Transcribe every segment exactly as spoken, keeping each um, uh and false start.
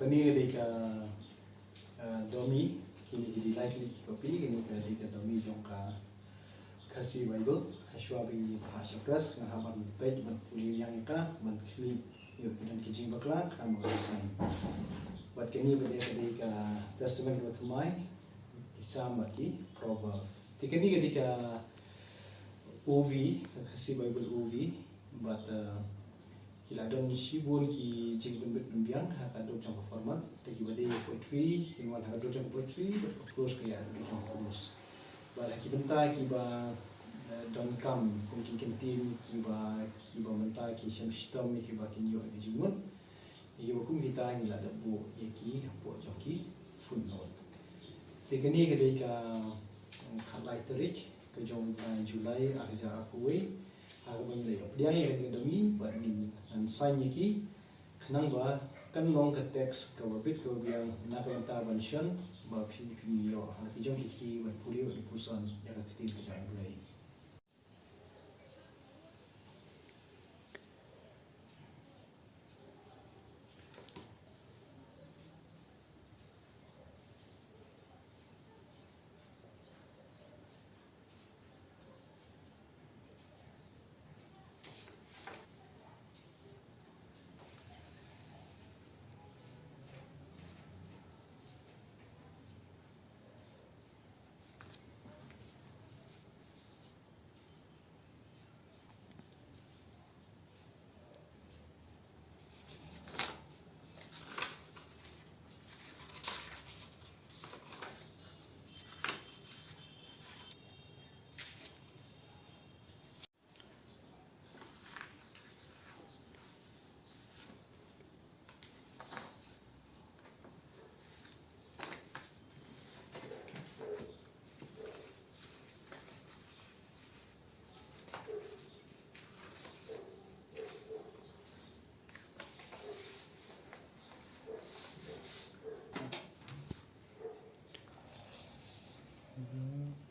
Kane ka dei ka, uh, dummy, kine ki dei lai tylli ki copy, kane ka dei ka dummy jong ka Khasi Bible. Hashwa ba ngi phah sha press, nga hap ban peit, ban pule ïa ka, ban khmih ïa ki don ki jingbakla, khnang ban sign. Bad kane ba dei ka dei ka Testament kaba thymmai, ki Salm bad ki Proverb. Te kane ka dei ka O V, ka Khasi Bible O V, bad, uh, ki la don shibun ki jingpynbit pynbiang ha ka dor jong ka format, te kiba dei poetry, ki wan ha ka dor jong poetry, bad ka prose ka ïa ha ka dor jong prose. Bad ha ki bynta kiba, eh, donkam, kum ki kyntien kiba, kiba mynta ki shem shitom ïa kiba kin ïoh ïa ka jingmut. Ïa kiba kum kita ngi la dep buh ïa ki hapoh jong ki footnote. Te kane ka dei ka, eh, khatlai tarik ka jong, eh, July arhajar arphew wei. Ha kaba ngi la ïoh pdiang ïa kane ka dummy bad ngin, ngan sign ïa ki. Khnang ba kan long ka text kaba bit kaba biang na ka bynta ban shon ba phin, phin ïoh ha ki jong ki kti ban pule bad ban puson ïa ka ktien ka jong U Blei.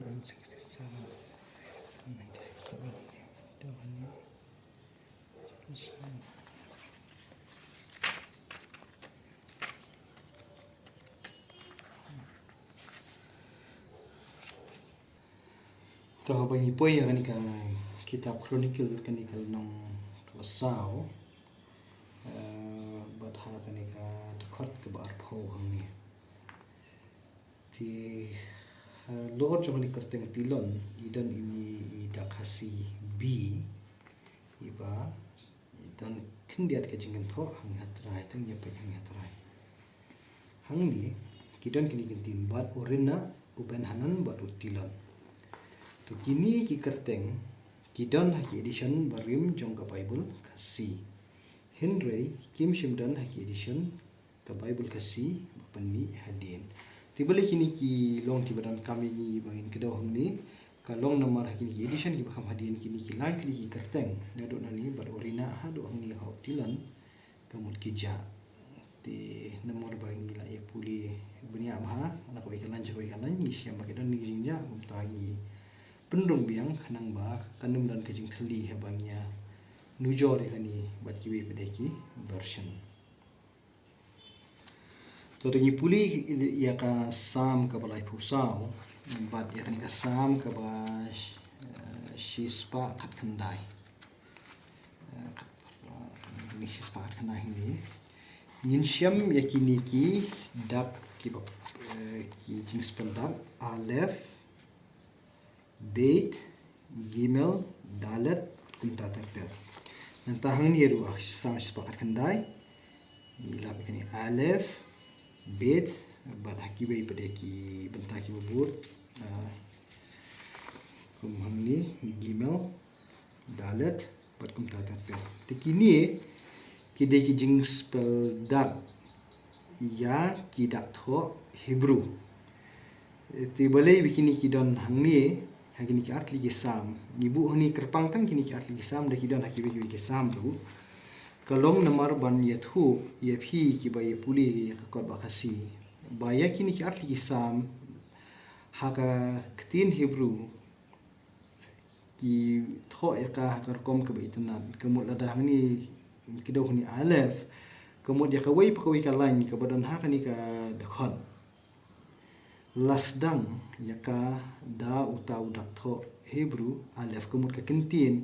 Nine sixty-seven, nine sixty-seven. To, haba ngi poi ïa kane ka kitab Chronicle, kane ka lynnong kaba saw, eh, bad ha kane ka dkhot kaba arphew hangne. Te, eh, halor jong kane ka kyrteng Tilon, i don ine i dak Khasi B, iba i don khyndiat ka jingkynthoh hangne ha trai, tang ïa peit hangne ha trai. Hangne ki don kine ki ktien, bad u Rinah, u Ben-hanan bad u Tilon. To kine ki kyrteng ki don ha ki edition barim jong ka Bible Khasi. Hynrei kim shym don ha ki edition ka Bible Khasi ba pynmih hadien. Te balei kine ki long kiba donkam ïa ngi ba ngin kdew hangne, ka long namar ha kine ki edition kiba kham hadien kine ki lai tylli ki kyrteng, naduh nangne bad u Rinah haduh hangne ha u Tilon, ka mut ki jah. Te namar ba ngi la ïa pule bniah bha na kawei ka lain sha kawei ka lain, ngi shem ba ki don ki jingjah, kumta ngi pynrung biang khnang ba kan ym don ka jingthylli haba ngi ïa nujor ïa kane bad kiwei pat de ki version. To, to ngi pule ïa ka Salm kaba laiphew saw, bad ïa kane ka Salm kaba, eh, shispah khatkhyndai. Eh, kane shispah khatkhyndai hangne. Ngin shem ïa kine ki dak kiba, eh, ki jingspell dak, Aleph, Bet, Gimel, Dalet, kumta ter ter. Nangta hangne ruh ha Salm shispah khatkhyndai, ngi lap ïa kane Aleph, Bet, bad ha kiwei pat de ki bynta kiba bud, ah, kum hangne, Gimel, Dalet, bad kumta ter ter. Te kine ki dei ki jingspell dak ïa ki dak thoh Hebrew. Te balei ba kine ki don hangne ha kine ki artylli ki Salm? Ngi buh hangne kyrpang tang kine ki artylli ki Salm, da ki don ha kiwei kiwei ki Salm ruh. Ka long namar ban ïathuh ïa phi kiba ïa pule ïa ka kot ba Khasi, ba ïa kine ki artylli ki Salm ha ka ktien Hebrew ki thoh ïa ka ha ka rukom kaba itynnad. Ka mut lada hangne ngi kdew hangne Aleph, Ka mut ïa kawei pa kawei ka lain kaba don ha kane ka dkhot la sdang ïa ka da uta u dak thoh Hebru Alef, ka mut ka kyntien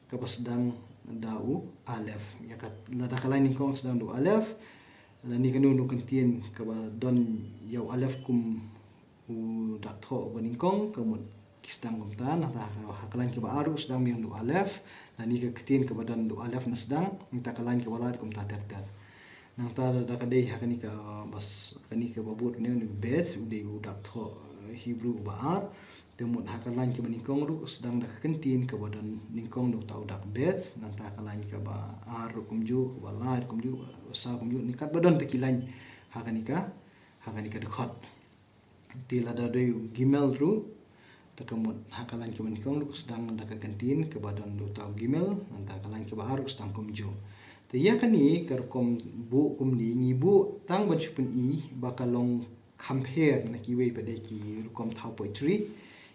kaba sdang da u Alef. Ïa ka, lada ka lain nyngkong sdang da u Alef, lane kano kano ka kyntien kaba don ïa u Alef kum u dak thoh uba nyngkong, ka mut ki sdang kumta. Nangta ha ka lain kaba ar ruh sdang biang da u Alef, lane ka ktien kaba don da u Alef na sdang, nangta ka lain kaba lai kumta ter ter. Nangta da ka dei ha kane ka bas, kane kaba bud ne u Beth, u dei u dak thoh, eh, Hebru uba ar. Te mut ha ka lain kaba nyngkong ruh sdang da ka kyntien kaba don nyngkong da uta u dak Beth, nangta ka lain kaba ar ruh kumjuh, kaba lai ruh kumjuh, kaba saw kumjuh, ne katba don ta ki lain ha kane ka, ha kane ka dkhot. Te lada dei u Gimel ruh, te ka mut ha ka lain kaba nyngkong ruh sdang da ka kyntien kaba don da uta u Gimel, nangta ka lain kaba ar ruh sdang kumjuh. Te ïa kane ka rukom buh kumne ngi buh tang ban shu pyni ba ka long compare na kiwei pat de ki rukom thaw poetry,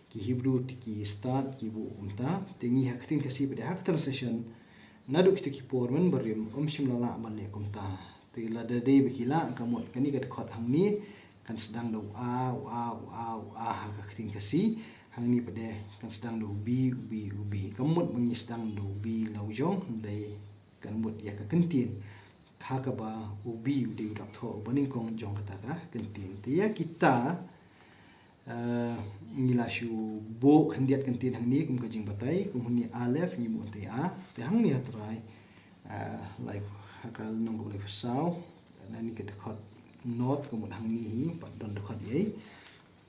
ki Hebru te ki stad ki buh kumta. Te ngi ha ka ktien Khasi pat de ha ka translation naduh kito ki por mynbarim ym shym la lah ban leh kumta. Te lada dei ba ki lah, ka mut kane ka dkhot hangne kan sdang da u a, u a, u a, u a ha ka ktien Khasi. Hangne pat de kan sdang da u b, u b, u b. Ka mut ba ngi sdang da u b la u jong, hynrei kan mut ïa ka kyntien ha kaba u b u dei u dak thoh uba nyngkong jong kata ka kyntien. Te ïa kita, eh, ngi la shu buh khyndiat kyntien hangne kum ka jingbatai, kum hangne Alef ngi buh te a. Te hangne ha trai, eh, lai, ha ka lynnong kaba laiphew saw, na kane ka dkhot not, ka mut hangne hi pat don dkhot ei.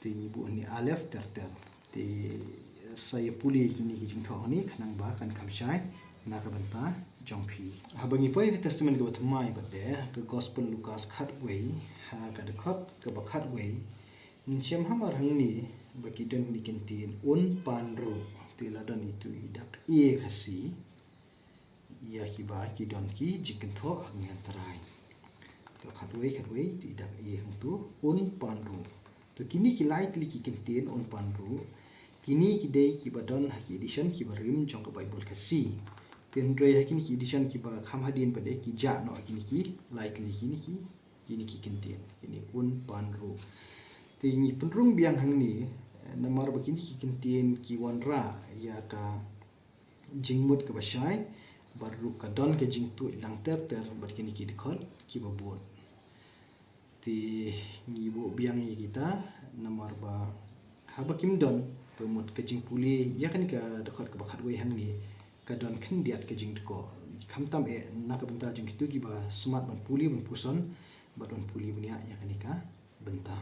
Te ngi buh hangne Alef ter ter. Te sa ïa pule kine ki jingthoh hangne khnang ba kan kham shai na ka bynta jong phi. Haba ngi poi ha ka Testament kaba thymmai pat de, ka Gospel Lukas khatwei, ha ka dkhot kaba khatwei, ngin shem hamar hangne ba ki don kine ki kyntien un pan ruh. Te la don itu i dak e Khasi ïa kiba ki don ki jingkynthoh hangne ha trai. To khatwei, khatwei, te i dak e hangtu un pan ruh. To kine ki lai tylli ki kyntien un pan ruh, kine ki dei kiba don ha ki edition kiba rim jong ka Baibl Khasi. Te hynrei ha kine ki edition kiba kham hadien pat de ki jah noh kine ki lai tylli kine ki, kine ki kyntien, kine un pan ruh. Te ngi pynrung biang hangne, eh, namar ba kine ki kyntien ki wanrah ïa ka jingmut kaba shai, bad ruh ka don ka jingtuid lang ter ter bad kine ki dkhot kiba bud. Te ngi buh biang ïa kita namar ba haba kim don, ka mut ka jingpule ïa kane ka dkhot kaba khatwei hangne ka don khyndiat ka jingdkoh. Khamtam eh na ka bynta jong kito kiba smat ban pule ban puson bad ban pule bniah ïa kane ka bynta.